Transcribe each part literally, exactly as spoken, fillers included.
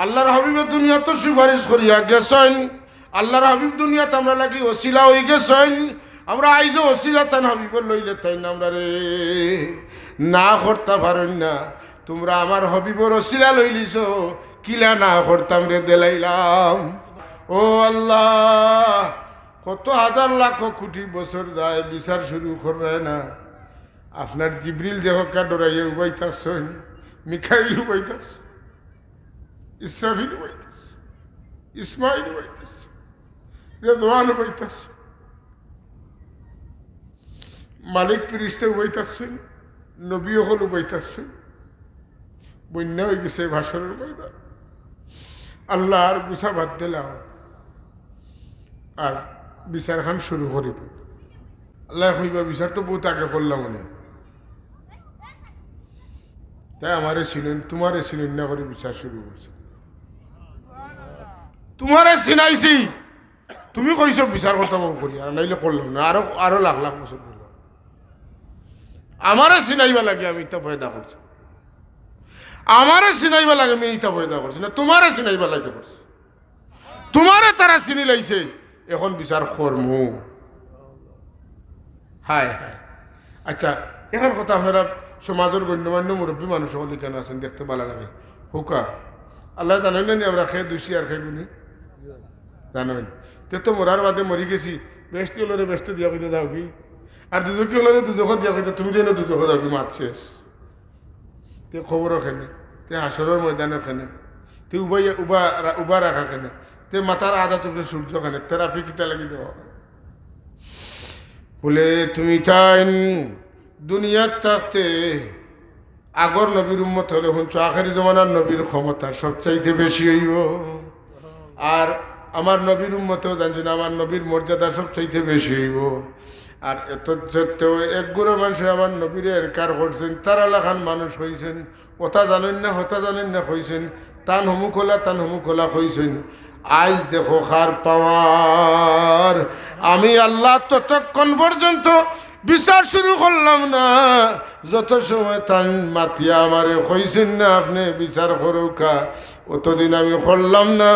আল্লাহর হাবিবে দুনিয়াত সুপারিশ করিয়া গেছইন, আল্লাহর হাবিব দুনিয়াত আমরার লাগি ওসিলা অইগেছইন। আমরা আইজও ওসিলা তান হাবিবর লইলে তাইন আমরারে না করতা পারইন না। তুমরা আমার হাবিবর ওসিলা লইলিছো, কিলা না করতাম রে দেলাইলাম। ও আল্লাহ, কত হাজার লাখ কোটি বছর যায়, বিচার শুরু কররায় না। আপনার জিবরিল দেখউক্কা ডরাইয়া উবাই থাকছইন, মিকাইল উবাই থাকছইন, ইসরাফিল উবাই থাকছইন, ইসমাইল উবাই থাকছইন, রেদওয়ান উবাই থাকছইন, মালিক ফিরিস্তা উবাই থাকছইন, নবী অকল উবাই থাকছইন। বন্যা অইগেছে হাশরর ময়দান। আল্লাহ আর গুছা বাদ দিলাও, আর বিচারখান শুরু করি দেও। আল্লায় কইবা, বিচার তো বউত আগে করলাম অনে, তাইন আমারে চিনইন, তুমারে চিনইন না করি বিচার শুরু করছি। তুমারে চিনাইছি, তুমি কইছো বিচার করতাম অউ করি, আর নাইলে করলাম না, আরো, আরো লাখ লাখ বছর করলাম। আমারে চিনাইবার লাগি আমি ইতা পয়দা করছি, আমারে চিনাইবার লাগি আমি ইতা পয়দা করছি না, তুমারে চিনাইবার লাগি করছি। তুমারে তারা চিনিলাইছে, এখন বিচার করমু। হায় হায়। আচ্ছা, এখন কথা, আপনারা সমাজর গণ্যমান্য মুরব্বী মানুষ অকল ইখানো আছইন, দেখতে ভালা লাগে। কউক্কা, আল্লায় জানইন না নি আমরা কে দুষী আর কে গুণী? জানইন। তে তো মরার বাদে মরি গেছি, বেহেস্তি অকলরে বেহেস্তো দিয়া কইতা যাওগি, আর দুজখি অকলরে দুজখো দিয়া কইতা তুমি যেন দুজখো যাওগি, মাত শেষ। তে কবরও কেনে, তে হাশরর ময়দানও কেনে, তে উবাই-, উবা রা-, উবা রাখা কেনে, তে মাথার আদাত উপরে সূর্য কেনে, তে রাফি কিতা লাগি দেওয়া? বলে, তুমি তাইন দুনিয়াত থাকতে আগর নবীর উম্মত অইলে হুনছো, আখেরি জমানার নবীর ক্ষমতা সবচাইতে বেশি অইবো। আর আমার নবীর উম্মতেও জানছইন, আমার নবীর মর্যাদা সবচাইতে বেশি অইবো। আর এত সত্ত্বেও এক গুরু মানষে আমার নবীরে এনকার করছইন, তারা লাখান মানুষ কইছইন, অতা জানইন না, হতা জানইন না কইছইন, তান হমুকলা, তান হমুকলা কইছইন। আইজ দেখো কার পাওয়ার। আমি আল্লাহ ততক্ষণ পর্যন্ত বিচার শুরু করলাম না, যত সময় তাইন মাতিয়া আমারে কইছইন না, আপনে বিচার করউক্কা, অতদিন আমি করলাম না।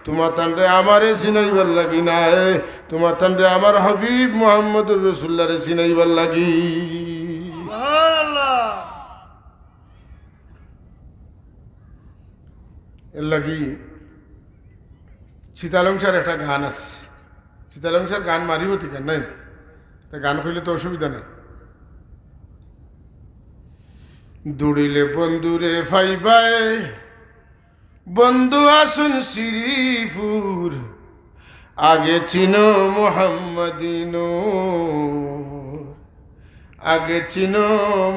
তুমাতানরে আমারে চিনাইবার লাগি নায়, তুমাতানরে আমার হাবিব মুহাম্মদুর রাসূলুল্লাহরে চিনাইবার লাগি। সুবহানাল্লাহ। এর লাগি শীতালংশার একটা গান আছে। শীতালংশার গান মারিব ঠিক নাই, তা গান কইলে তো অসুবিধা নাই। দৌড়িলে বন্ধুরে পাইবায়, বন্ধু আছইন শ্রীপুর, আগে চিনো মোহাম্মদী নূর, আগে চিনো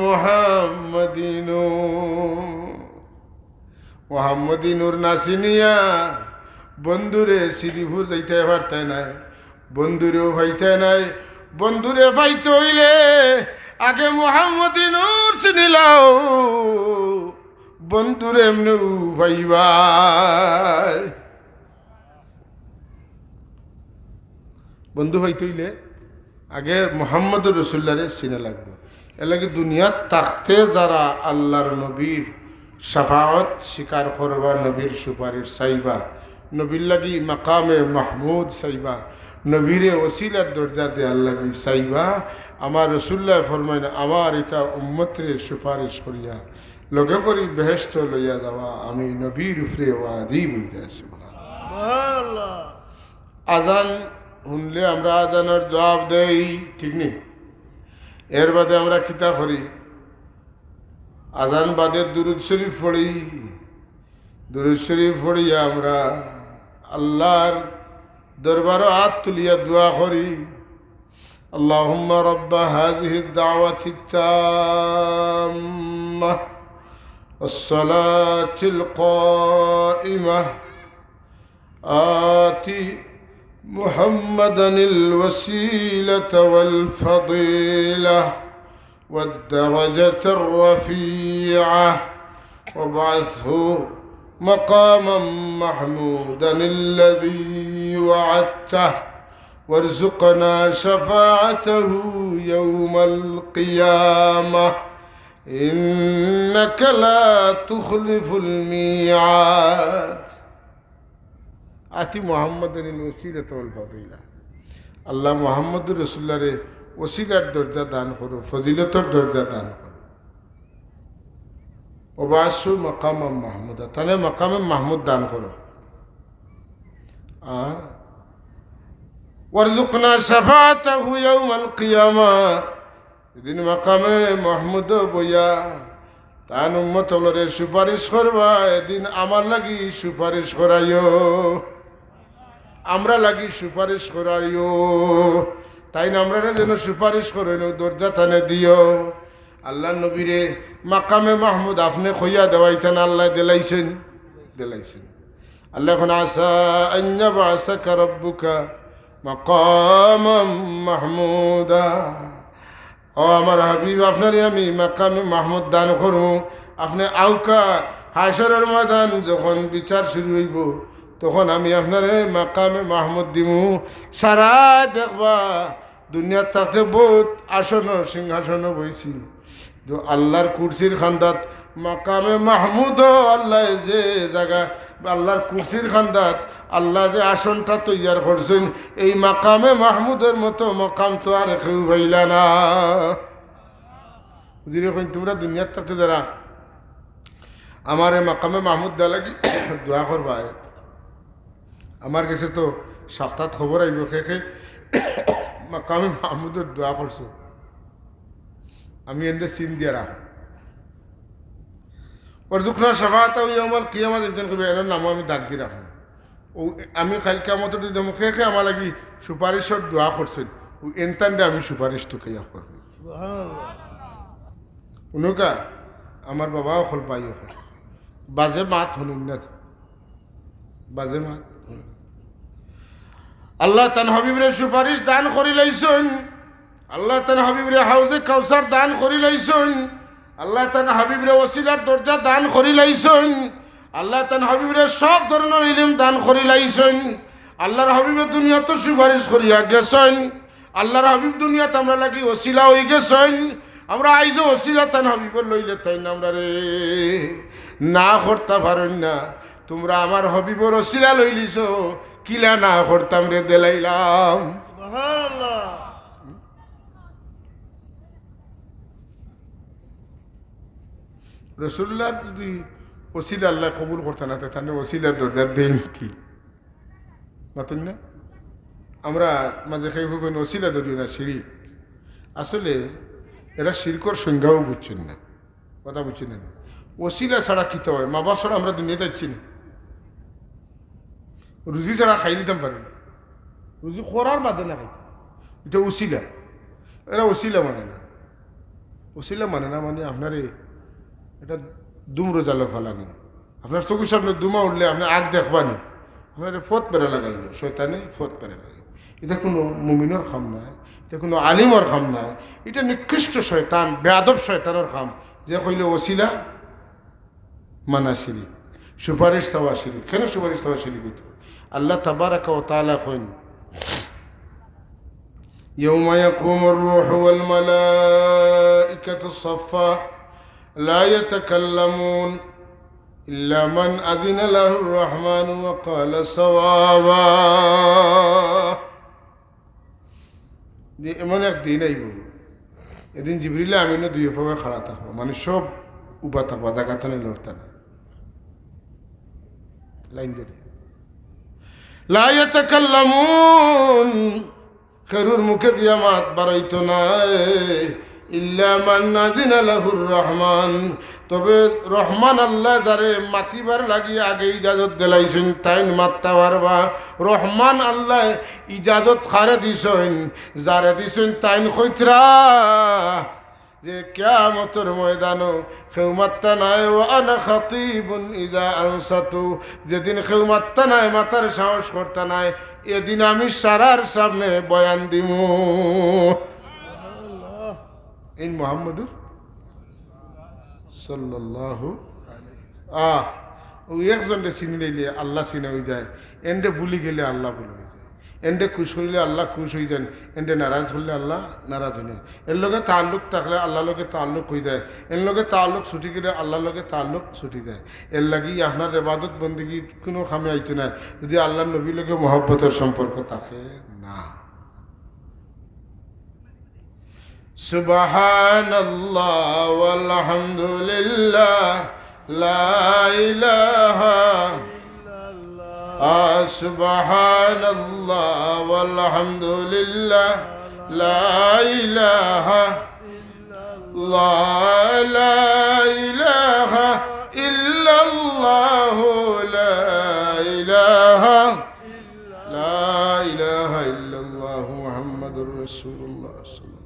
মোহাম্মদী নূর। মোহাম্মদী নূর না চিনিয়া বন্ধুরে শ্রীপুর যাইতায় পারতায় নায়, বন্ধুরেও পাইতায় নায়। বন্ধুরে পাইতে অইলে আগে মোহাম্মদী নূর চিনিলাও, বন্ধুরে এমনেউ পাইবায়। বন্ধু পাইতে অইলে আগে মোহাম্মদুর রাসূলুল্লাহরে চিনা লাগবো। এর লাগি দুনিয়াত থাকতে যারা আল্লাহর নবীর শাফাআত স্বীকার করবা, নবীর সুপারিশ চাইবা, নবীর লাগি মাকামে মাহমুদ চাইবা, নবীরে ওসিলার দরজা দেওয়ার লাগি চাইবা। আমার রাসূলুল্লায় ফরমাইন, আমার ইতা উম্মতরে সুপারিশ করিয়া লগে করি বেহেশতো লইয়া যাওয়া, আমি নবীর উপরে ওয়াজিব অইযায়। সুবহানাল্লাহ। আজান হুনলে আমরা আজানর জুয়াব দেই, ঠিক নি? এর বাদে আমরা কিতা করি? আজান বাদে দুরুদ শরীফ পড়ি, দুরুদ শরীফ পড়িয়া আমরা আল্লাহর দরবারো আত তুলিয়া দোয়া করি, اللهم رب هذه الدعوة التامة والصلاة القائمة آت محمدا الوسيلة والفضيلة والدرجة الرفيعة وابعثه مقاما محمودا الذي وعدته وارزقنا شفاعته يوم القيامة. إنك لا تخلف الميعاد. آت محمدا الوسيلة والفضيلة। আল্লাহ মুহাম্মদুর রাসূলুল্লাহরে ওসিলার দরজা দান করো, ফজিলতর দরজা দান করো। وابعثه مقاما محمودا, তানে মাকামে মাহমুদ দান করো। আর وارزقنا شفاعته يوم القيامة, এদিন মাকামে মাহমুদ বইয়া তান উম্মত অকলরে সুপারিশ করবা, এদিন আমার লাগি সুপারিশ করাইও, আমরা লাগি সুপারিশ করাইও। তাইন আমরারে যেন সুপারিশ করইন, অউ দরজা তানে দিও। আল্লাহর নবীরে মাকামে মাহমুদ আপনে কইয়া দেওয়াইতা না, আল্লায় দিলাইছইন, দিলাইছইন। আল্লায় কইন, عسى أن يبعثك ربك مقاما محمودا। ও আমার হাবিব, আপনারে আমি মাকামে মাহমুদ দান করমু। আপনে আউক্কা, হাশরর ময়দান যখন বিচার শুরু অইবো, তখন আমি আপনারে মাকামে মাহমুদ দিমু। সারায় দেখবা, দুনিয়াত থাকতে বউত আসনো সিংহাসনো বইছি, তো আল্লাহর কুরসির কান্দাত মাকামে মাহমুদো আল্লায় যে জাগা, আল্লাহর কুরসির কান্দাত আল্লায় যে আসনটা তৈয়ার করছইন, এই মাকামে মাহমুদর মতো মাকাম তো আর কেউ পাইলা না। হুজুরে কইন, তুমরা দুনিয়াত থাকতে যারা আমারে মাকামে মাহমুদ দেওয়ার লাগি দোয়া করবায়, আমার গেছে তো সাপ্তাত খবর আইবো, কে কে মাকামে মাহমুদর দোয়া করছো। আমি এনরে চিন দিয়া রাখমু। وارزقنا شفاعته يوم القيامة, যেন কইবা, এনর নামও আমি দাগ দি রাখমু। অউ আমি কাইল কিয়ামতর দিন দেখমু, কে কে আমার লাগি সুপারিশর দোয়া করছইন, অউ এনতানরে আমি সুপারিশ তুকাইয়া করমু। হুনউক্কা, আমার বাবা অকল, ভাই অকল, বাজে মাত হুনইন না। বাজে মাত। আল্লায় তান হাবিবরে সুপারিশ দান করিলাইছইন। আল্লায় তান হাবিবরে হাউজে কাউসার দান করিলাইছইন। আল্লায় তান হাবিবরে ওসিলার দরজা দান করিলাইছইন। আল্লায় তান হাবিবরে সব ধরনর ইলিম দান করিলাইছইন। আল্লাহর হাবিবে দুনিয়াত সুপারিশ করিয়া গেছইন। আল্লাহর হাবিব দুনিয়াত আমরার লাগি ওসিলা অইগেছইন। আমরা আইজও ওসিলা তান হাবিবর লইলে তাইন আমরারে না করতা পারইন না। তুমরা আমার হাবিবর ওসিলা লইলিছো, কিলা না করতাম রে, দিলাইলাম। সুবহানাল্লাহ। রাসূলুল্লাহর যুদি ওসিলা আল্লায় কবুল করতা না, তে তানরে ওসিলার দরজা দেইন কি? মাতইন না? আমরা মাঝে কেউ কইন, "ওসিলা ধরিও না, শিরিক।" আসলে এরা শিরকর সংজ্ঞাও বুঝছইন না, কথা বুঝছইন না। ওসিলা ছাড়া কিতা অয়? মা বাপ ছাড়া আমরা দুনিয়াত আইছি নি? রুজি ছাড়া খাইলিতাম পারি না, রুজি করার বাদে না খাইতাম, ইটা ওসিলা। এরা ওসিলা মানে না। ওসিলা মানে না মানে আপনারে এটা দুমরো জালো ফালানি। আপনার চকুর সামনে দুমা উঠলে আপনে আগ দেখবা নি, আপনারে ফথ বেড়া লাগাইল, শয়তানে ফথ বেড়া লাগাইল। ইটা কুনু মুমিনর কাম নায়, ইটা কুনু আলিমর কাম নায়, ইটা নিকৃষ্ট শয়তান, বেয়াদব শয়তানর কাম। যে কইলে ওসিলা মানা শিরিক, সুপারিশ চাওয়া শিরিক। কেনে সুপারিশ চাওয়া শিরিক অইতো? আল্লাহ তাবারাকা ওয়া তাআলা কইন, يوم يقوم الروح والملائكة صفا لا يتكلمون إلا من أذن له الرحمن وقال صوابا। যে এমন এক দিন আইবো, এদিন জিবরিলে আমিনও দুইও পাওয়ে খাড়া থাকবো, মানে সব উবা থাকবা, জাগা থানে লড়তা না, লাইন ধরি। لا يتكلمون, কেউর মুখে দিয়া মাত বারইতো নায়। إلا من أذن له الرحمن, তবে রহমান আল্লায় যারে মাতিবার লাগি আগে ইজাজত দিলাইছইন, তাইন মাততা পারবা। রহমান আল্লায় ইজাজত কারে দিছইন? যারে দিছইন তাইন কইতরা যে কিয়ামতর ময়দানো কেউ মাততা নায়, وأنا خطيب إذا أنصتوا, যেদিন কেউ মাততা নায়, মাতার সাহস করতা নায়, এদিন আমি সারার সামনে বয়ান দিমু। ইন মুহাম্মাদুর সাল্লাল্লাহু আলাইহি। আহ, অউ একজনরে চিনি লাইলে আল্লাহ চিনা অইযায়, এনরে ভুলি গেলে আল্লাহ ভুলা অইযায়। এনরে খুশ করিলে আল্লাহ খুশ অইযাইন, এনরে নারাজ করলে আল্লাহ নারাজ অইযাইন। এর লগে তাল্লুক থাকলে আল্লাহর লগে তাল্লুক অইযায়, এর লগে তাল্লুক ছুটি গেলে আল্লাহর লগে তাল্লুক ছুটি যায়। এরলাগি আপনার ইবাদত বন্দেগি কুনু কামে আইতো নায়, যুদি আল্লাহর নবীর লগে মহব্বতর সম্পর্ক থাকে না। سبحان الله والحمد لله، لا إله، آه، سبحان الله والحمد لله، لا إله، لا، لا إله إلا الله، لا إله، لا إله إلا الله محمد رسول الله صلى الله عليه وسلم.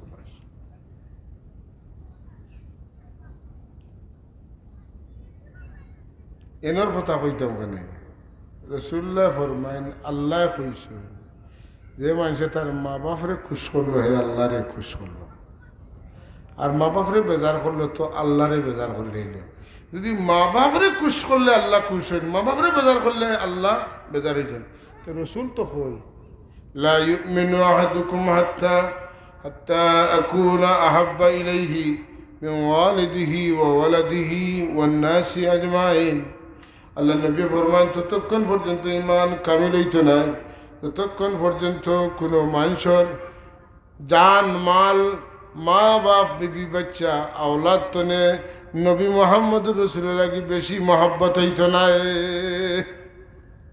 এনর কথা কইতাম কেনে? রাসুলুল্লায় ফরমাইন, আল্লায় কইছইন, যে মানষে তার মা-বাফরে খুশ করলো, হে আল্লারে খুশ করলো। আর মা-বাফরে বেজার করলো, তো আল্লারে বেজার করিলাইলো। যুদি মা-বাফরে খুশ করলে আল্লাহ খুশ অইন, মা-বাফরে বেজার করলে আল্লাহ বেজার অইযাইন। তো রাসুল তো কইন, لا يؤمن أحدكم حتى، حتى أكون أحب إليه من والده وولده والناس أجمعين. আল্লাহর নবী ফরমাইন, ততক্ষণ পর্যন্ত ইমান কামিল অইতো নায়, যতক্ষণ পর্যন্ত কুনু মানষর জান, মাল, মা-বাফ, বিবি, বাচ্চা, আওলাদ তনে নবী মুহাম্মদুর রাসুলুল্লাহর লাগি বেশি মহব্বত অইতো নায়,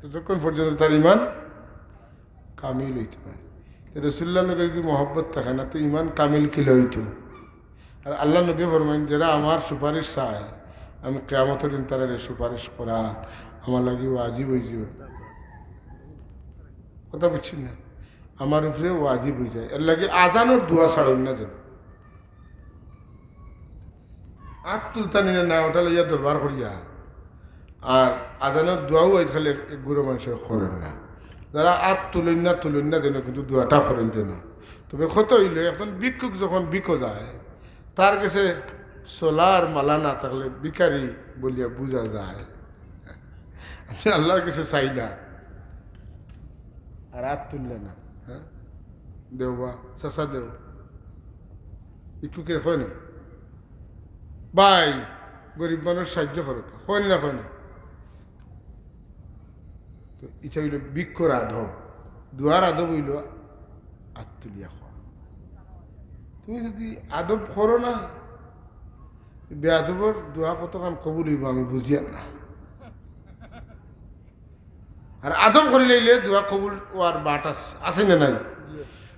ততক্ষণ পর্যন্ত তার ইমান কামিল অইতো নায়। তে রাসুলুল্লাহর লগে যুদি মহব্বত থাকে না, তে ইমান কামিল কিলা অইতো? আর আল্লাহর নবী ফরমাইন, যেরা আমার সুপারিশ চায়, আমি কিয়ামতর দিন তারারে সুপারিশ করা আমার লাগি ওয়াজিব অইযিবো। কথা বুঝছইন না? আমার উপরে ওয়াজিব অইযায়। এরলাগি আজানর দোয়া ছাড়ইন না যেন। আত তুলতা নিলে না, ওটা লইয়া দরবার করিয়া। আর আজানর দোয়াও আইজকাল এক, এক গুরু মানষে করইন না। যারা আত তুলইন না, তুলইন না যেন, কিন্তু দোয়াটা করইন যেন। তবে কথা অইলো, একজন ভিক্ষুক যখন ভিক্ষো যায়, তার গেছে ঝোলার মালা না থাকলে ভিখারি বলিয়া বুঝা যায়। আমি আল্লাহর গেছে চাই না। আর আত তুললে না, হ্যাঁ? দেও বা, চাচা দেও। ভিক্ষুকে কয় না? ভাই, গরিব মানুষ সাহায্য করো। কয় না, কয় না? তো ইটা অইলো ভিক্ষুর আদব। দোয়ার আদব অইলো আত তুলিয়া কওয়া। তুমি যুদি আদব করো না, বেয়াদবর দোয়া কতখান কবুল অইবো আমি বুঝিয়ার না। আর আদব করিলাইলে দোয়া কবুল অওয়ার বাট আছে, আছে না নাই?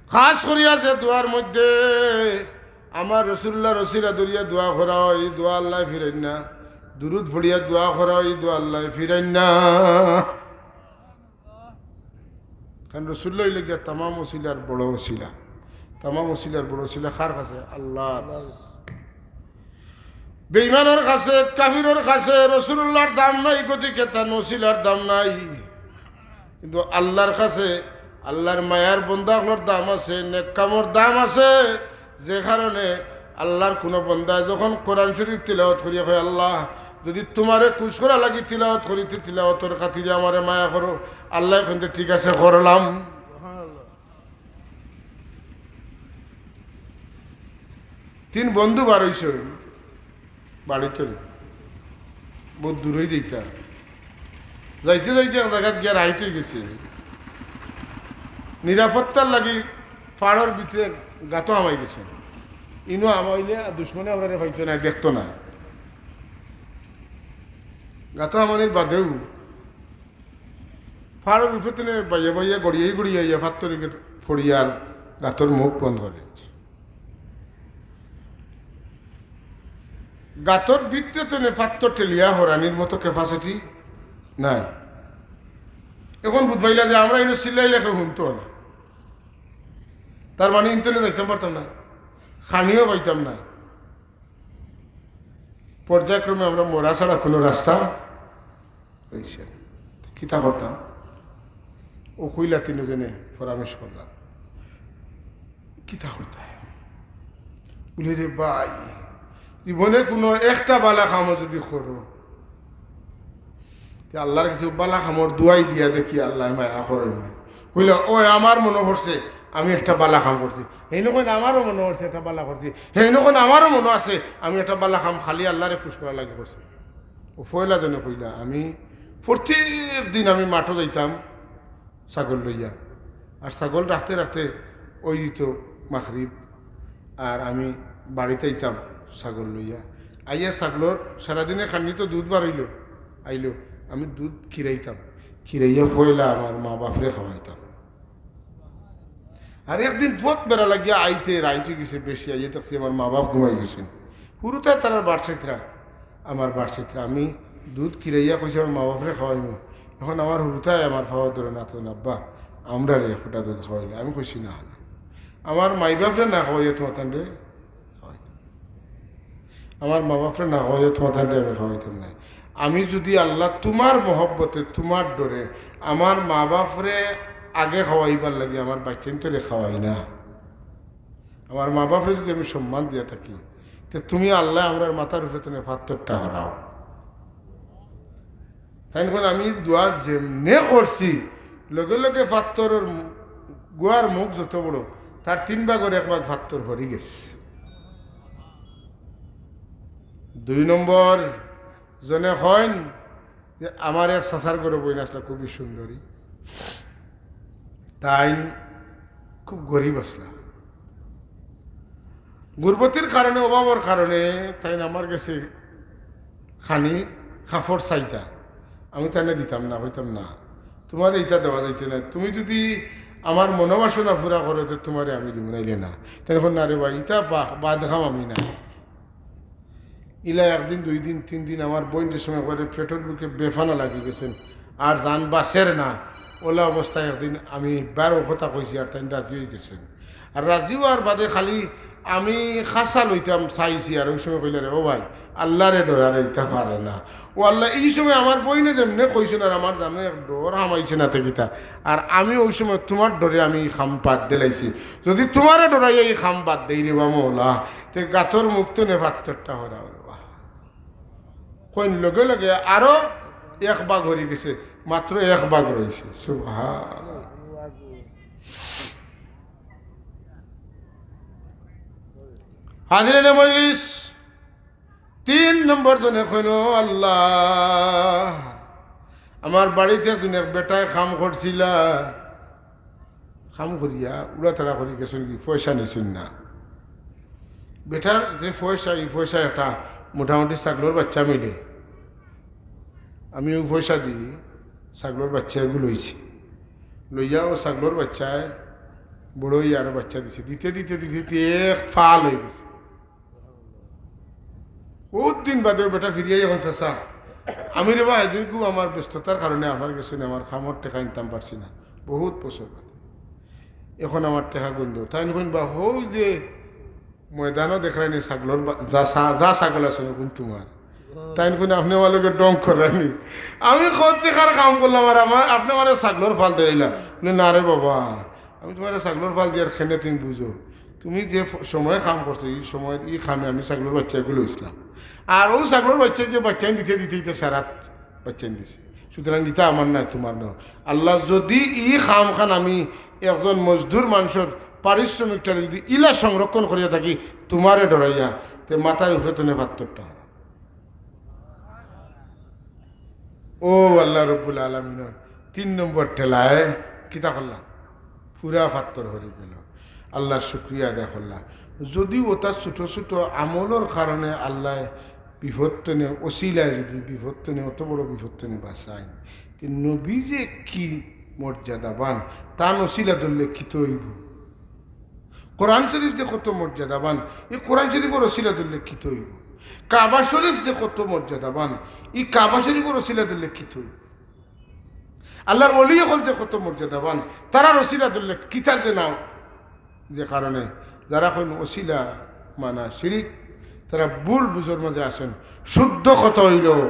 খাস করিয়া যে দোয়ার মধ্যে আমার রাসুলুল্লাহর ওসিলা ধরিয়া দোয়া করা অয়, ই দোয়া আল্লায় ফিরাইন না। দুরুদ পড়িয়া দোয়া করা অয়, ই দোয়া আল্লায় ফিরাইন না। কারণ রাসুলুল্লাহ অইলা গিয়া তামাম ওসিলার বড় ওসিলা। তামাম ওসিলার বড় ওসিলা কার কাছে? আল্লাহর। বেঈমানর কাছে, কাফিরর কাছে রাসুলুল্লাহর দাম নাই, গতিকে তান ওসিলার দাম নাই। কিন্তু আল্লাহর কাছে, আল্লাহর মায়ার বন্দা অকলর দাম আছে, নেক কামর দাম আছে। যে কারণে আল্লাহর কুনু বন্দায় যখন কোরআন শরীফ তিলাওয়াত করিয়া কয়, "আল্লাহ, যুদি তুমারে খুশ করার লাগি তিলাওয়াত করি, তে তিলাওয়াতর খাতিরে আমারে মায়া করো", আল্লায় কইন তে, "ঠিক আছে, করলাম।" তিন বন্ধু বার অইছইন বাড়ি তনে, বউত দূরই যাইতা। যাইতে যাইতে এক জাগাত গিয়া রাইত অইগেছে। নিরাপত্তার লাগি পাড়র ভিতরে গাতো হামাই গেছইন। ইনো হামাইলে আর দুশমনে আমরারে পাইতো নায়, দেখতো নায়। গাতো হামানির বাদেউ পাড়র উপরে তনে বাইয়া বাইয়া গড়িয়াই গড়িয়াই আইয়া ফাত্তর পড়িয়া আর গাতর মুখ বন্ধ করি দিছে। গাতর ভিতরে তনে ফাত্তর ঠেলিয়া হরানির মতো capacity নাই। এখন বুঝ পাইলা যে আমরা ইনো চিল্লাইলে কেউ হুনতো না। তার মানে ইন তনে যাইতাম পারতাম না, খানিও পাইতাম না। পর্যায়ক্রমে আমরা মরা ছাড়া কুনু রাস্তা অইছে না। কিতা করতাম? অউ কইলা তিনজনে পরামর্শ করলা। কিতা করতায়? বুলে, "রে ভাই, জীবনে কুনু একটা বালা কামও যুদি করো, তে আল্লাহর কাছে বালা কামর দোয়াই দিয়া দেখি, আল্লায় মায়া করইন নি।" কইলা, "ওই আমার মনো পড়ছে, আমি একটা বালা কাম করছি।" হেইন কইন, "আমারও মনো পড়ছে একটা বালা করছি।" হেইন কইন, "আমারও মনো আছে, আমি একটা বালা কাম খালি আল্লারে খুশ করার লাগি করছি।" ও পয়লা জনে কইলা, "আমি প্রত্যেক দিন আমি মাঠো যাইতাম ছাগল লইয়া, আর ছাগল রাখতে রাখতে ওই দিত মাগরিব, আর আমি বাড়িত আইতাম ছাগল লইয়া, আইয়া ছাগলর সারাদিনে খান্নি তো দুধ বার অইলো, আইলো, আমি দুধ খিরাইতাম, খিরাইয়া পয়লা আমার মা বাপরে খাওয়াইতাম। আর একদিন পথ বেড়া লাগিয়া আইতে রাইত অই গেছে বেশি, আইয়া দেখছি আমার মা বাপ ঘুমাই গেছইন। হুরুতায় তারার বাড়িত চাইতরা, আমার বাড়িত চাইতরা, আমি দুধ খিরাইয়া কইছি আমার মা বাপরে খাওয়াইমু। এখন আমার হুরুতায় আমার পাও ধরে না তো, "আব্বা, আমরারে এক ফুটা দুধ খাওয়াইলে।" আমি কইছি, "না, না, আমার মাই বাপরে না খাওয়াইয়া তুমাতানরে খাওয়াইতাম, আমার মা বাপরে না খাওয়াইয়া তুমাতানরে আমি খাওয়াইতাম নায়। আমি যুদি আল্লাহ তুমার মহব্বতে, তুমার ডরে আমার মা বাপরে আগে খাওয়াইবার লাগি আমার বাইচ্চাইন্তরে খাওয়াই না, আমার মা বাপরে যুদি আমি সম্মান দিয়া থাকি, তে তুমি আল্লাহ আমরার মাথার উপরে তুমি পাত্থরটা হরাও।" তাইন কইন, "আমি দোয়া যেমনে করছি, লগে লগে পাত্থরর মু-, গুয়ার মুখ যত বড়, তার তিন ভাগর এক ভাগ পাত্থর হরি গেছে।" দুই নম্বর জনে কইন যে, "আমার এক চাচার ঘরো বইন আসলা, খুবই সুন্দরী, তাইন খুব গরিব আসলা, গুরবতির কারণে, অভাবর কারণে তাইন আমার গেছে খানি কাপড় চাইতা, আমি তানে দিতাম না, কইতাম, 'না, তুমারে ইতা দেওয়া যাইতো না, তুমি যুদি আমার মনোবাসনা পুরা করো, তে তুমারে আমি দিমু, নাইলে না।' তাইন কইন, 'না রে ভাই, ইতা বা-, বাদ কাম আমি না।'" ইলা একদিন, দুই দিন, তিন দিন আমার বইন যে সময় করে পেটর ভুকে বেফানা লাগি গেছইন, আর জান বাঁচের না। ওলা অবস্থায় একদিন আমি বারো কথা কইছি, আর তাইন রাজি অই গেছইন। আর রাজি অওয়ার বাদে খালি আমি খাসা লইতাম চাইছি, আর ওই সময় কইলা, "রে ও ভাই, আল্লারে ডরারে ইতা পারে না।" ও আল্লাহ, ই সময় আমার বইনে যেমনে কইছইন, আর আমার জানো এক ডর হামাইছে না তে কিতা। আর আমি ওই সময় তুমার ডরে আমি ই কাম বাদ দিলাইছি। যুদি তুমারে ডরাইয়া ই কাম বাদ দেই রে বা মৌলা, তে গাতর মুখ তনে পাত্থরটা হরাও রে বা। কইন লগে লগে আরো এক ভাগ হরি গেছে, মাত্র এক ভাগ রইছে। সুবহান। হাজিরিনে মজলিস, তিন নম্বর জনে কইন, "ও আল্লাহ, আমার বাড়িত একদিন এক বেটায় কাম করছিলা, কাম করিয়া উড়াতাড়া করি গেছইন গি, পয়সা নিছইন না।" বেটার যে পয়সা, ই পয়সা একটা মোটামুটি ছাগলর বাইচ্চা মিলে। আমি অউ পয়সা দি ছাগলর বাইচ্চা এগু লইছি, লইয়া অউ ছাগলর বাইচ্চায় বড় অইয়া আরো বাইচ্চা দিছে, দিতে দিতে দিতে দিতে এক ফাল অই গেছে। বউত দিন বাদে অউ বেটা ফিরিয়া আইয়া কইন, "চাচা, আমি রে বা এদিন খুব আমার ব্যস্ততার কারণে আমার গেছে নি, আমার কামর টেকা আনতাম পারছি না, বউত বছর বাদে। এখন আমার টেকাগুন দেও।" তাইন কইন, "বা, হউ যে ময়দানো দেখরায়নি ছাগলর বা-, যা ছা-, যা ছাগল আছে, অগুন তুমার।" তাইন কইন, "আপনে আমার লগে ঢং কররায়নি? আমি কত টেকার কাম করলাম আর আমার, আপনে আমারে ছাগলর ফাল দিলাইলা?" বলে, "না রে বাবা, আমি তুমারে ছাগলর ফাল দিয়ার কেনে তুমি বুঝো, তুমি যে ফ-, সময়ে কাম করছো, ই সময় ই কামে আমি ছাগলর বাইচ্চা এগু লইছলাম, আর অউ ছাগলর বাইচ্চা গিয়া বাইচ্চাইন দিতে দিতে দিতে সারাত বাইচ্চাইন দিছে। সুতরাং ইতা আমার নায়, তুমার নায়। আল্লাহ, যুদি ই কামখান আমি একজন মজদুর মানষর পারিশ্রমিকটারে যুদি ইলা সংরক্ষণ করিয়া থাকি, তুমারে ডরাইয়া, তে মাথার উপরে তনে পাত্থরটা হরাও।" অউ আল্লাহ রব্বুল আলামিন তিন নম্বর ঠেলায় কিতা করলা? পুরা পাত্থর হরি গেল। আল্লাহর শুকরিয়া আদায় করলা। যুদি অতা ছোট ছোট আমলর কারণে আল্লায় বিপদ তনে, অছিলায় যুদি বিপদ তনে, অত বড় বিপদ তনে বাঁচাইন, তে নবী যে কি মর্যাদাবান, তান অছিলা ধরলে কিতা অইবো? কোরআন শরীফ যে কত মর্যাদাবান, ই কোরআন শরীফর অছিলা ধরলে কিতা অইবো? কাবা শরীফ যে কত মর্যাদাবান, ই কাবা শরীফর অছিলা ধরলে কিতা অইবো? আল্লাহর ওলি অকল যে কত মর্যাদাবান, তারার অছিলা ধরলে কিতার যে নাম, যে কারণে যারা কইন অছিলা মানা শিরিক, তারা ভুল বুঝর মাঝে আছইন। শুদ্ধ কথা অইলো,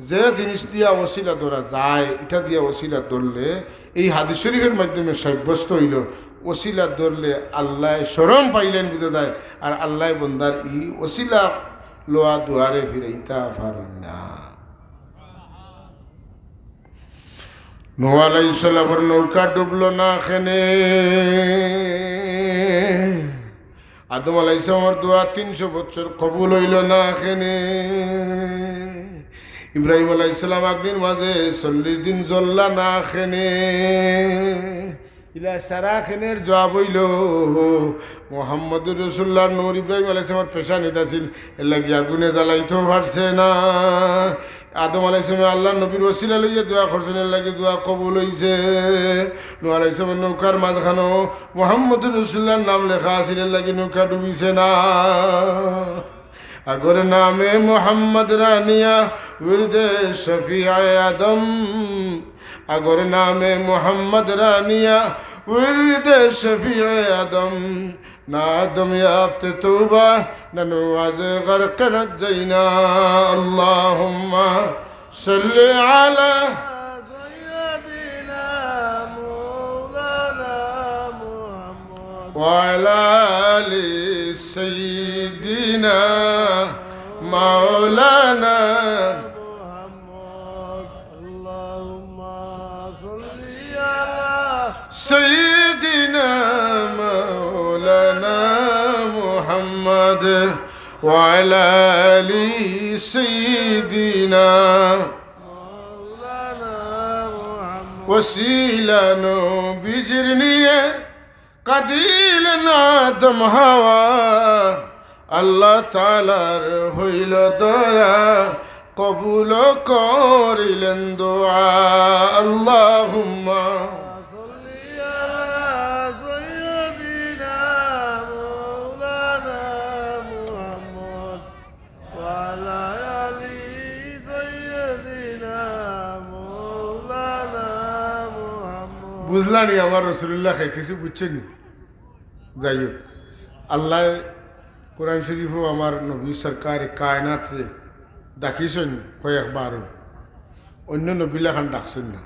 যে জিনিস দিয়া অছিলা ধরা যায়, ইটা দিয়া অছিলা ধরলে, এই হাদিস শরীফর মাধ্যমে সাব্যস্ত অইলো, অছিলা ধরলে আল্লায় শরম পাইলাইন বুঝা যায়, আর আল্লায় বন্দার ই অছিলা লওয়া দুয়ারে ফিরাইতা পারইন না। নূহ আলাইহিস সালামর নৌকা ডুবলো না কেনে? আদম আলাইহিস সালামর দোয়া তিনশো বছর কবুল অইলো না কেনে? ইব্রাহিম আলাইহিস সালাম আগ্নির মাঝে চল্লিশ দিন জ্বললা না কেনে? ইলা সারা কেনের জবাব অইলো মুহাম্মদুর রাসূলুল্লাহর নূর। ইব্রাহিম আলাইহিস সালামর পেশানিত আছিল, এরলাগি আগুনে জ্বালাইতো পারছে না। আদম আলাইহিস সালামে আল্লাহর নবীর ওসিলা লইয়া দোয়া করছইন, এরলাগি দোয়া কবুল অইছে। নূহ আলাইহিস সালামর নৌকার মাঝখানো মুহাম্মদুর রাসূলুল্লাহর নাম লেখা আছিল, এরলাগি নৌকা ডুবিছে না। আগর নামে মোহাম্মদ রানিয়া উর্দে শফিআ আদম। আগর নামে মোহাম্মদ রানিয়া উর্দে শফিআ আদম। না আদম ইয়াফতে তৌবা, না নূহ আজ গরক নজ্জাইনা। আল্লাহুম্মা সাল্লি আলা সাইয়্যিদিনা মাওলানা মুহাম্মদ। وعلى آل سيدنا مولانا محمد. اللهم صل على سيدنا مولانا محمد وعلى آل سيدنا مولانا محمد. ওসিলা নবীজির নিয়ে কাঁদিলেন আদম হাওয়া, আল্লাহ তাআলার হইল দয়া, কবুল করিলেন দোয়া। আল্লাহুম্মা صل على سيدنا مولانا محمد وعلى آل سيدنا مولانا محمد. বুঝলানি আমার রাসূলুল্লাহ খাই কিছু বুঝছইন নি? যাই হোক, আল্লাহ কোরআন শরীফো আমার নবী সরকারে কায়নাতরে ডাকিছইন কয়েকবারও, অন্য নবী লাখান ডাকছইন না।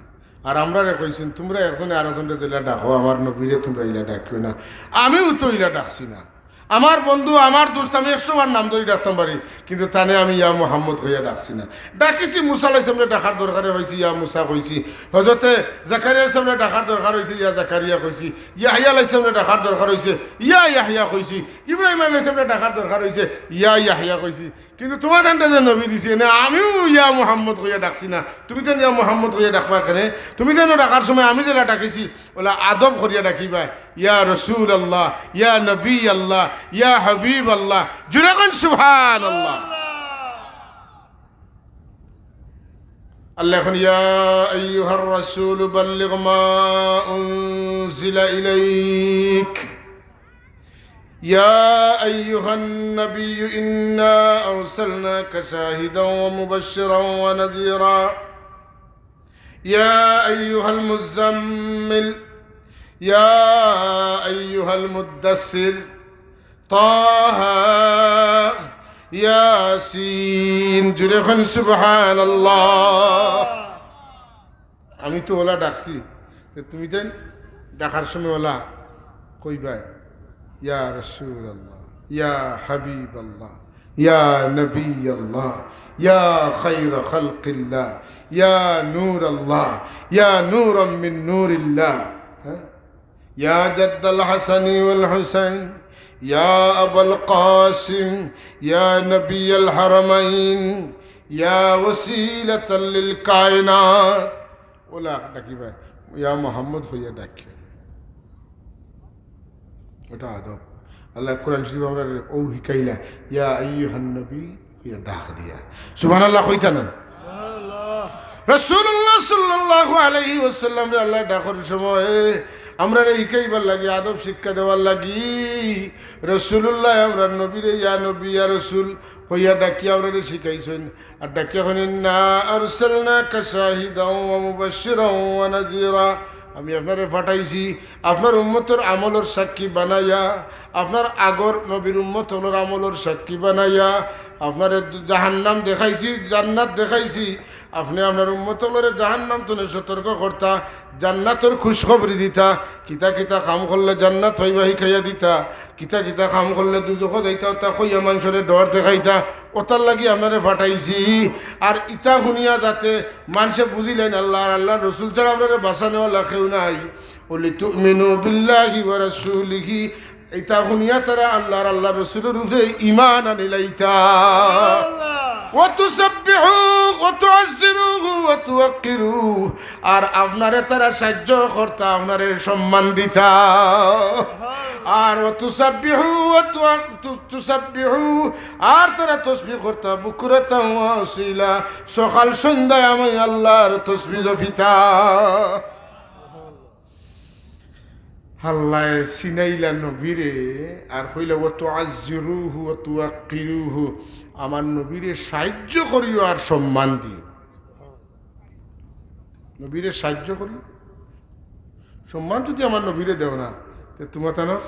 আর আমরারে কইছইন, "তুমরা একজনে আরকজনরে যেলা ডাকো, আমার নবীরে তুমরা ইলা ডাকিও না।" আমিও তো ইলা ডাকছি না। আমার বন্ধু, আমার দোস্ত, আমি একশো বার নাম ধরি ডাকতাম পারি, কিন্তু তানে আমি ইয়া মুহাম্মদ কইয়া ডাকছি না। ডাকিছি, মুসা আলাইহিস সালামরে ডাকার দরকারে কইছি, "ইয়া মুসা" কইছি, হযরতে জাকারিয়া আলাইহিস সালামরে ডাকার দরকার অইছে, "ইয়া জাকারিয়া" কইছি, ইয়াহইয়া আলাইহিস সালামরে ডাকার দরকার অইছে, "ইয়া ইয়াহইয়া" কইছি, ইব্রাহিম আলাইহিস সালামরে ডাকার দরকার অইছে, "ইয়া ইয়াহইয়া" কইছি। কিন্তু তুমার তানরে যে নবী দিছি, এনে আমিও ইয়া মুহাম্মদ কইয়া ডাকছি না। তুমি তান ইয়া মুহাম্মদ কইয়া ডাকবা কেনে? তুমি তান ডাকার সময় আমি যেলা ডাকিছি, ওলা আদব করিয়া ডাকিবা, "ইয়া রাসূলুল্লাহ, ইয়া নবী আল্লাহ, ইয়া হাবিব আল্লাহ।" জুরে কইন সুবহানাল্লাহ। আল্লাহ এখন, "ইয়া আইয়ুহার রাসূলু বাল্লিগ মা উনজিলা ইলাইক।" يا أيها النبي إنا أرسلناك شاهدا ومبشرا ونذيرا. يا أيها المزمل. يا أيها المدثر. طه. ياسين. জুরে কইন সুবহানাল্লাহ। আমি তো ওলা ডাকছি, তে তুমি তাইন ডাকার সময় ওলা কইবায়, "ইয়া রাসূলুল্লাহ, ইয়া হাবিবাল্লাহ, ইয়া নবিয়াল্লাহ, ইয়া খায়রা খালকিল্লাহ, ইয়া নূরাল্লাহ, ইয়া নূরাম মিন নূরিল্লাহ।" হ্যাঁ? يا جد الحسن والحسين، يا أبا القاسم، يا نبي الحرمين، يا وسيلة للكائنات. ওলা ডাকিবায়, ইয়া মুহাম্মদ কইয়া ডাকিও। ওটা আদব। আল্লাহ কোরআন শরীফ আমরারে অউ হিকাইলা, ইয়া আইয়ুহান নবী, ইয়া ডাক দিয়া। সুবহানাল্লাহ কইতা না? রাসূলুল্লাহ সাল্লাল্লাহু আলাইহি ওয়াসাল্লামরে আল্লাহ ডাকর সময় আমরারে হিকাইবার লাগি, আদব শিক্ষা দেওয়ার লাগি, রাসূলুল্লাহ আমরার নবীরে ইয়া নবী, ইয়া রাসূল কইয়া ডাকিয়া আমরারে শিখাইছইন। আর ডাকিয়া কইন, "ইন্না আরসালনাকা শাহিদাও ওয়া মুবাশশিরাও ওয়া নাযীরা।" আমি আপনারে পাঠাইছি আপনার উম্মতর আমলর সাক্ষী বানাইয়া, আপনার আগর নবীর উম্মত অকলর আমলর সাক্ষী বানাইয়া, আপনারে জাহান্নাম দেখাইছি, জান্নাত দেখাইছি, আপনে আপনার উম্মত অকলরে জাহান্নাম তনে সতর্ক করতা, জান্নাতর খুশখবরি দিতা, কিতা কিতা কাম করলে জান্নাত পাইবা হিকাইয়া দিতা, কিতা কিতা কাম করলে দুজখো যাইতা অতা কইয়া মানষরে ডর দেখাইতা, অতার লাগি আপনারে পাঠাইছি। আর ইতা হুনিয়া যাতে মানষে বুঝিলাইন আল্লাহ আর আল্লাহর রসুল ছাড়া আমরারে বাঁচানেওয়ালা কেউ নাই। ওয়ালিতুমিনু বিল্লাহি ওয়া রাসূলিহি, ইতা হুনিয়া তারা আল্লাহ আর আল্লাহর রসুলর উপরে ঈমান আনিলাইতা। ওয়া তুসাব্বিহু ওয়া তুআজ্জিরুহু ওয়া তুওয়াক্কিরু, আর আপনারে তারা সাহায্য করতা, আপনারে সম্মান দিতা। আর ওয়া তুসাব্বিহু ওয়া তুয়া-, তু-, তুসাব্বিহু, আর তারা তসবিহ করতা, বুকরাতাও ওয়া আসীলা, সকাল সন্ধ্যায় আমি আল্লাহর তসবিহ জপিতা। আল্লায় চিনাইলা নবীরে, আর কইলা, "ওয়া তুআজ্জিরুহু ওয়া তুওয়াক্কিরুহু", আমার নবীরে সাহায্য করিও আর সম্মান দিও। নবীরে সাহায্য করিও, সম্মান যদি আমার নবীরে দেও না, তে তুমার তানর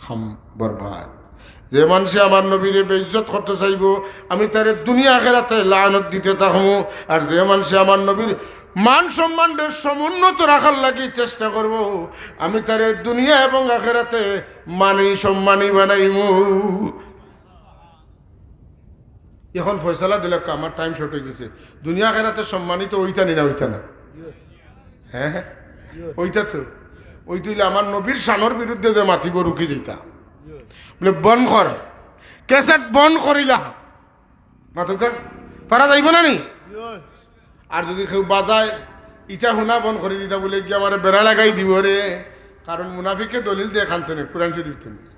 কাম বরবাদ। যে মানষে আমার নবীরে বেইজ্জত করতে চাইবো, আমি তারে দুনিয়া আখেরাতে লানত দিতে থাকমু। আর যে মানষে আমার নবীর মান সম্মানরে সমুন্নত রাখার লাগি চেষ্টা করবো, আমি তারে দুনিয়া এবং আখেরাতে মানি সম্মানী বানাইমু। এখন ফয়সালা দিলাউক্কা, আমার টাইম শর্ট অই গেছে। দুনিয়া আখেরাতে সম্মানিত অইতা নি না অইতা না? হ্যাঁ, হ্যাঁ, অইতা তো। অইতা অইলে আমার নবীর শানর বিরুদ্ধে যে মাতিবো রুকি দিতা, বলে, "বন্ধ কর, ক্যাসেট বন্ধ করিলা।" মাতুক্কা, পারা যাইবো না নি? আর যদি কেউ বাজায়, ইটা হুনা বন্ধ করি দিতা, বলে, "গিয়া আমারে বেড়া লাগাই দিবো রে।" কারণ মুনাফিকে দলিল দেয় কান তনে, কুরআন শরীফ তনে।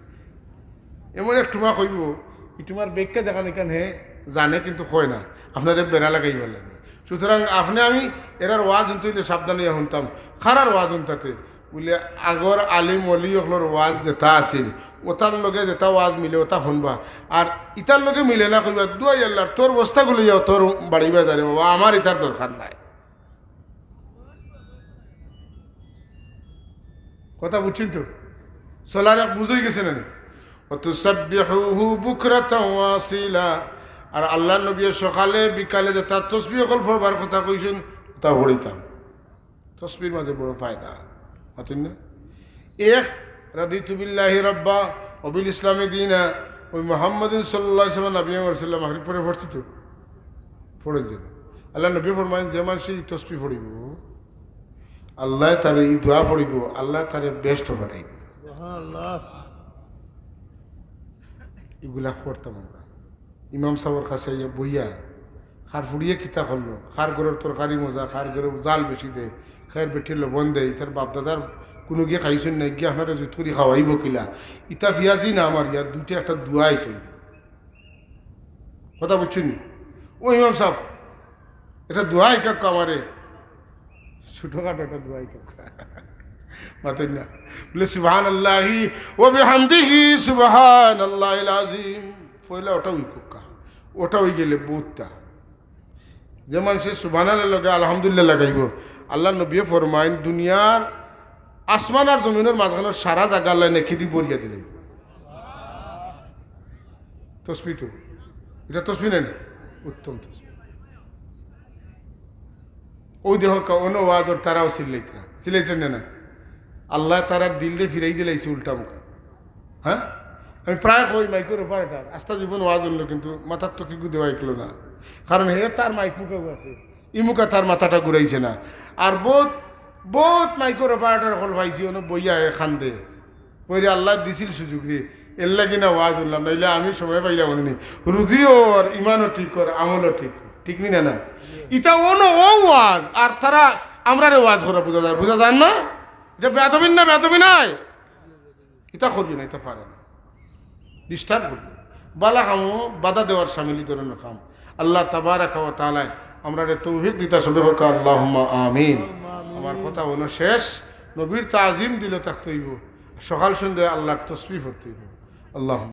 এমন এক টুমা কইবো, ই টুমার ব্যাখ্যা দেখান এখান হে জানে কিন্তু কয় না, আপনারে বেড়া লাগাইবার লাগে। সুতরাং আপনে আমি এরার ওয়াজ হুনতে অইলে সাবধান অইয়া হুনতাম। কারার ওয়াজ হুনতাতে? বলে, আগর আলিম অলি অকলর ওয়াজ যেটা আছিল, ওটার লগে যেটা ওয়াজ মিলে ওটা হুনবা, আর ইটার লগে মিলে না কইবা, "দুয়াই আল্লাহর, তোর বস্তাগুলো যাও, তোর বাড়ি বাজারে বাবা, আমার ইটার দরকার নাই।" কথা বুঝছইন তো? চলার এক বুঝ অই গেছে না নি? "ওয়া তুসাব্বিহুহু বুকরাতাও ওয়া আসীলা।" আর আল্লাহর নবী সকালে বিকালে যেটা তসবিহ অকল পড়বার কথা কইছইন, ওটা পড়িতাম। তসবির মাঝে বড় ফায়দা। মাতুন না? এক, "রাদিতু বিল্লাহি রাব্বা ওয়া বিল ইসলামি দীনা ওয়া মুহাম্মাদিন সাল্লাল্লাহু আলাইহি ওয়াসাল্লাম নাবিয়্যিন ওয়া রাসূলুল্লাহ।" মাগরিব পরে পড়ছি তো? পড়েন যেন। আল্লাহর নবী ফরমাইন, "যে মানষে ই তসবি পড়িবো, আল্লায় তারে ই দোয়া পড়িবো, আল্লায় তারে বেহেস্তো পাঠাই দিবো।" সুবহানাল্লাহ। ইগুলা করতাম আমরা। ইমাম সাবর কাছে আইয়া বইয়া, কার ফুড়িয়ে কিতা করলো, কার ঘরর তরকারি মজা, কার ঘরর জাল বেশি দেয়, কার বেটিয়ে লবণ দেয়, ইতার বাপ দাদার কুনুগিয়ে খাইছইন না, গিয়া আপনারে জুত করি খাওয়াইবো কিলা, ইতা ফিয়াজি না আমার ইয়া, দুইটা একটা দোয়া হিকাইন। কথা বুঝছইন নি? ও ইমাম সাব, একটা দোয়া হিকাউক্কা আমারে, ছোটখাটো একটা দোয়া হিকাউক্কা। মাতুন না? বলে, "সুবহানাল্লাহি ওয়া বিহামদিহি, সুবহানাল্লাহিল আযীম।" পয়লা ওটা হিকাউক্কা, ওটা অই গেলে বউততা। যে মানষে সুবহানাল্লাহর লগে আলহামদুলিল্লাহ লাগাইবো, আল্লাহর নবীয়ে ফরমাইন, দুনিয়ার আসমান আর জমিনর মাঝখানর সারা জাগা আল্লায় নেকি দি ভরিয়া দিলাইবো। তসবি তো, ইটা তসবি নায় নি? উত্তম তসবি। অউ দেখউক্কা, অনো ওয়াজর তারাও চিল্লাইতরা, চিল্লাইতরা না, না? আল্লায় তারার দিলরে ফিরাই দিলাইছে উল্টা মুখা। হ্যাঁ, আমি প্রায় কই মাইকর অপারেটর, আস্তা জীবন ওয়াজ হুনলো, কিন্তু মাথাত তো কিগু দেওয়া হিকলো না। কারণ হে তার মাইক মুখাগু আছে, ই মুখা তার মাথাটা ঘুরাইছে না। আর বউত, বউত মাইকর অপারেটর অকল পাইছি, অনো বইয়া হে কান্দে। কইরে, "আল্লায় দিছিল সুযোগ রে, এরলাগি না ওয়াজ হুনলাম, নাইলে আমি সময় পাইলাম অনে নি।" রুজিও অর, ইমানও ঠিক অর, আমলও ঠিক, ঠিক নি না, না? ইটা অনো অউ ওয়াজ, আর তারা আমরারে ওয়াজ করা বুঝা যায়, বুঝা যায় না? ইটা বেয়াদবি না, বেয়াদবি নায়? ইতা করিও না, ইতা পারে না, ডিস্টার্ব করিও না। বালা কামো বাধা দেওয়ার সামিল ই ধরনর কাম। আল্লাহ তাবারাকা ওয়া তাআলায় আমরারে তৌফিক দিতা, সবে কউক্কা আল্লাহুম্মা আমিন। আমার কথা অনো শেষ, নবীর তাজিম দিলে থাকতে অইবো, সকাল সন্ধ্যায় আল্লাহর তসবি পড়তে অইবো। আল্লাহুম্মা